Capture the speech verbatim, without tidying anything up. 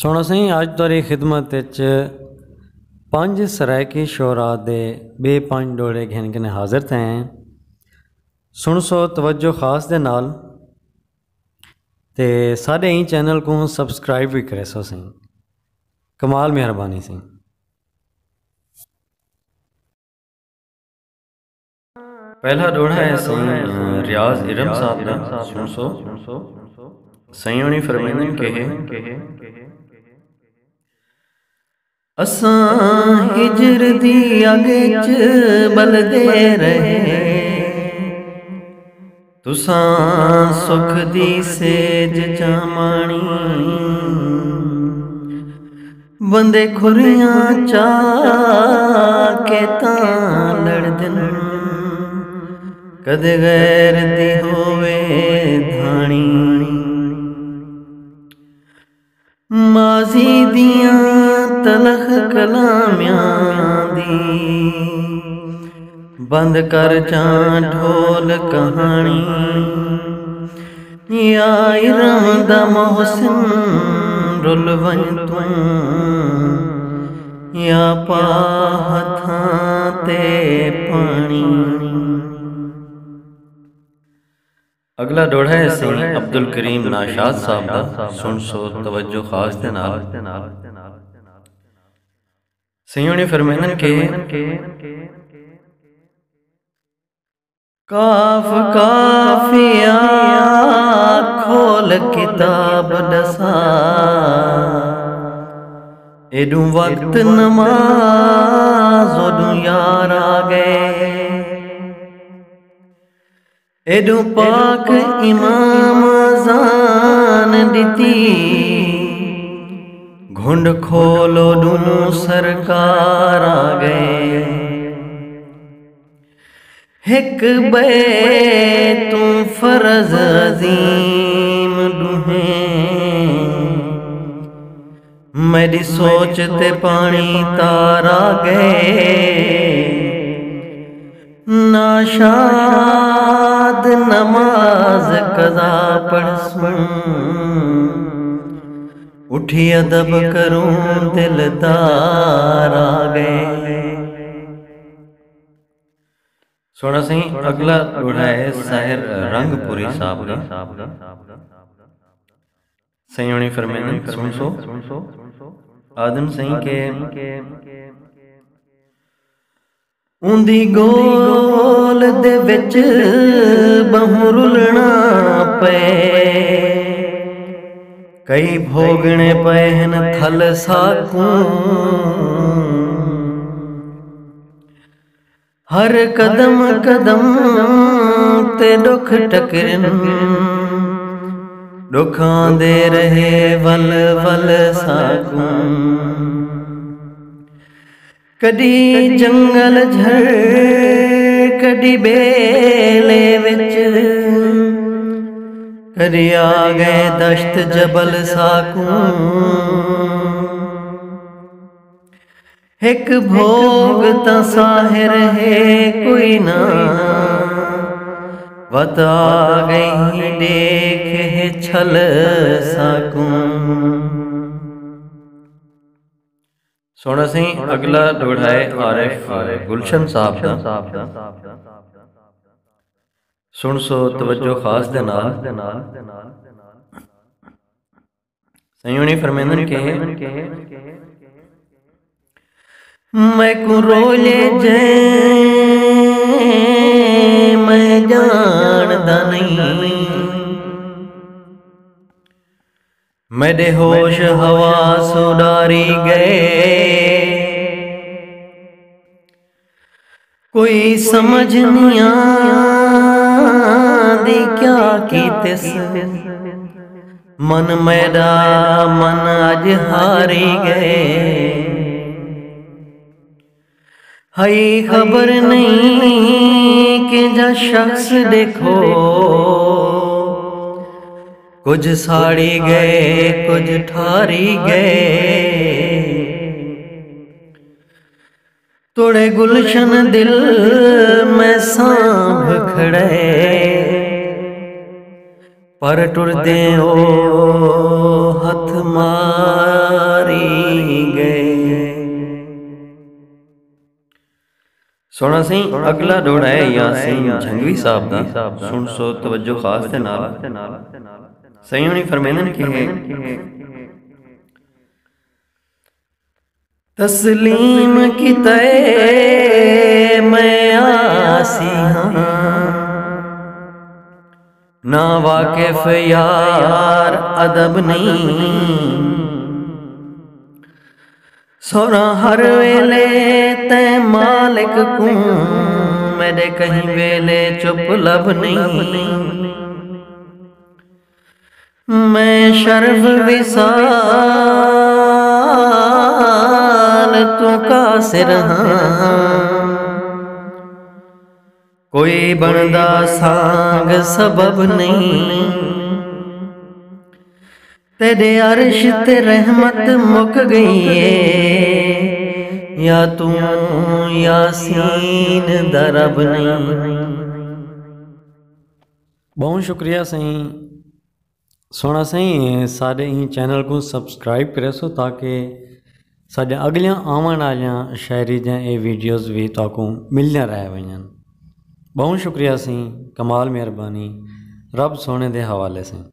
سوہݨا سئیں، اڄ تہاݙی خدمت وچ پنج سرائیکی شعراء دے ٻئے پنج ݙوہڑے گھن کنے حاضر تھئے ہیں۔ سݨسو توجہ خاص دے نال تے ساݙے ایں چینل کوں سبسکرائب وی کریسو سئیں۔ کمال مہربانی سئیں۔ پہلا ݙوہڑا ہے سئیں ریاض ارم صاحب دا، سݨسو۔ سئیں ہوݨی فرمیندن کہ اساں ہجر دی اڳ اچ ٻلدے رہے، تساں سکھ دی سیج چا ماݨی۔ بندے کھریاں چا کے تاں لڑدن، کدے غیر دی ہووے دھاݨی۔ ماضی دیاں تلخ کلامیاں دی بند کر چاں ڈھول کہاݨی۔ یا ارم دا محسن رل ونڄ توں، یا پا ہتھاں تے پاݨی۔ اڳلا ݙوہڑا ہے سئیں عبدالکریم ناشاد صاحب دا، سݨسو توجہ خاص دے نال۔ سئیں ہوݨی فرمیندن کہ کاف کافیا کھول کتاب ݙسا، ایݙوں وقت نماز اوݙوں یار آ ڳئے۔ ایݙوں پاک امام اذان ݙتی، گھنڈ کھول اوݙوں سرکار آ ڳئے۔ ہک ٻئے توں فرض عظیم ݙوہیں، میݙی سوچ تے پاݨی تار آ ڳئے۔ ناشاد نماز قضا پڑھسوں، اٹھی ادب کروں دلدار آ ڳئے۔ سوہݨا سئیں، اڳلا ݙوہڑا ہے ساحر رنگ پوری صاحب دا۔ سئیں ہوݨی فرمیندن، سݨسو۔ آدم سئیں کہ اوندی ڳول دے وچ ٻہوں رلݨا پئے، کئی بھوڳݨے پئے ہن تھل ساکوں۔ ہر قدم قدم تے ݙکھ ٹکرن، ݙکھ آندے رہے ول ول ساکوں۔ کݙی جنگل جھڑ، کݙی ٻیلے وچ، کݙی آ ڳئے دشت جبل ساکوں۔ ہک بھوڳ تاں ساحر ہے کوئی نہ، وت آ ڳئی ݙیکھ ہے چھل ساکوں۔ سوہݨا سئیں، اڳلا ݙوہڑا ہے عارف گلشن صاحب دا۔ سݨسو توجہ خاص دے نال۔ سئیں ہوݨی فرمیندن کہ میکوں رولے جئیں میں ڄاݨدا نئیں، میݙے ہوش حواس اݙاری ڳئے۔ کوئی سمجھ نی آندی کیا کیتس، من میݙا من اڄ ہاری ڳئے۔ ہئی خبر نئیں کینجھا شخص ݙیکھو، کجھ ساڑی ڳئے، کجھ ٹھاری ڳئے۔ توڑے گلشن دل میں سانبھ کھڑے، پر ٹردیں او ہتھ مار گئے۔ سوہݨا سئیں، اڳلا ݙوہڑا ہے یاسین جھنگوی صاحب دا، سݨسو توجہ خاص دے نال۔ سئیں ہوݨی فرمیندن کہ ہے، تسلیم کیتے میں عاصی ہاں، نا واقف یار ادب نہیں۔ سوہݨا ہر ویلے تیں مالک کوں، میݙے کہیں ویلے چپ لب نہیں۔ میں شرف وصال توں قاصر ہاں، کوئی بݨدا سانگ سبب نہیں۔ تیݙے عرش تے رحمت مک ڳئی ہے، یا توں یاسین دا رب نہیں۔ ٻہوں شکریہ سئیں۔ سوہݨا سئیں، ساݙے ایں چینل کوں سبسکرائب کریسو تاکہ ساݙیاں اڳلیاں آوݨ والیاں شاعری دیاں اے ویڈیوز وی تہاکوں ملدیاں رہ ونڄن۔ ٻہوں شکریہ سئیں، کمال مہربانی، رب سوہݨے دے حوالے سئیں۔